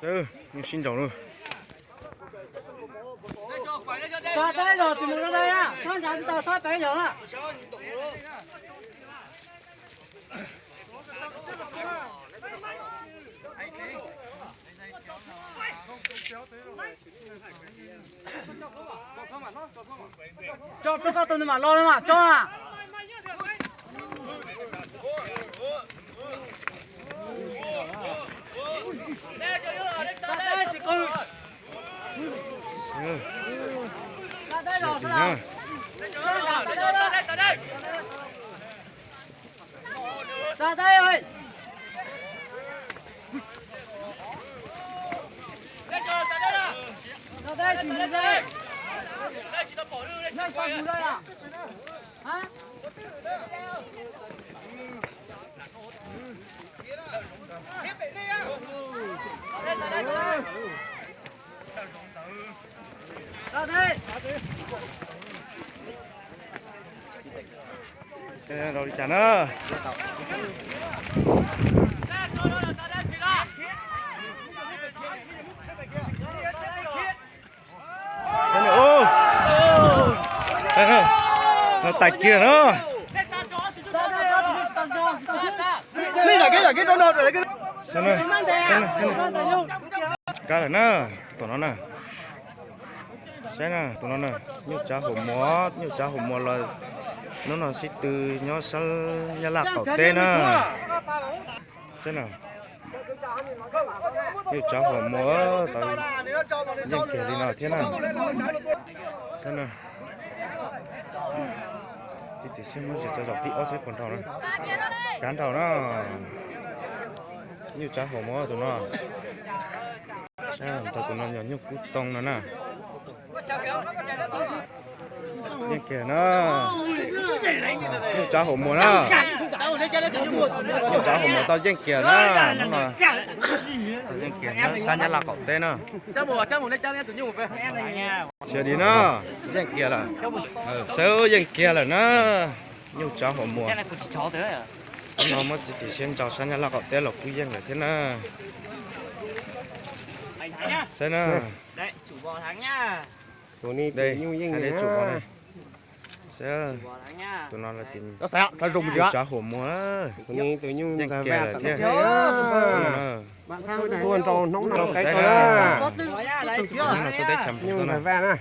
Sib nraus lawm. Tso tau ib zaug tsis mus rau na, sab nrad tsis tau sab pem yog na. Tso, tso koj tus nws mam los na, tso na. Rau li cas na? Tais kiag na. Kab lawm na, tus no na. Saib na, tus no na, nyuj tsav huam muas, nyuj tsav huam muas los hnub no sib tw nyob sab Nyab Laj qaum teb na. Saib na, nyuj tsav huam muas tau yeej kiag li no thiab na. Saib na, txiav txim siab muab zis tso zaum tib ob saib puas nrau na. Kav nrau na, nyuj tsav huam muas tus no. Nrau tus no yog nyuj kub too no na. Yeej kiag na. Nyuj tsav huam muas na. Nyuj tsav huam muas tau yeej kiag na. Hnub no yeej kiag na, sab Nyab Laj qaum teb na. Xyov li na, yeej kiag lawm. Sawb yeej kiag lawm na. Nyuj tsav huam muas. Hnub no muab txiav txim siab nrau sab Nyab Laj qaum teb los kuj yeej lawm thiab na. Saib na. Tus no, tus no, tus no, nyuj tsav huam muas. Yeej kiag lawm thiab. Tuaj nrau hnub no, saib na. Tus no tuaj teb chaws Nplog tuaj na.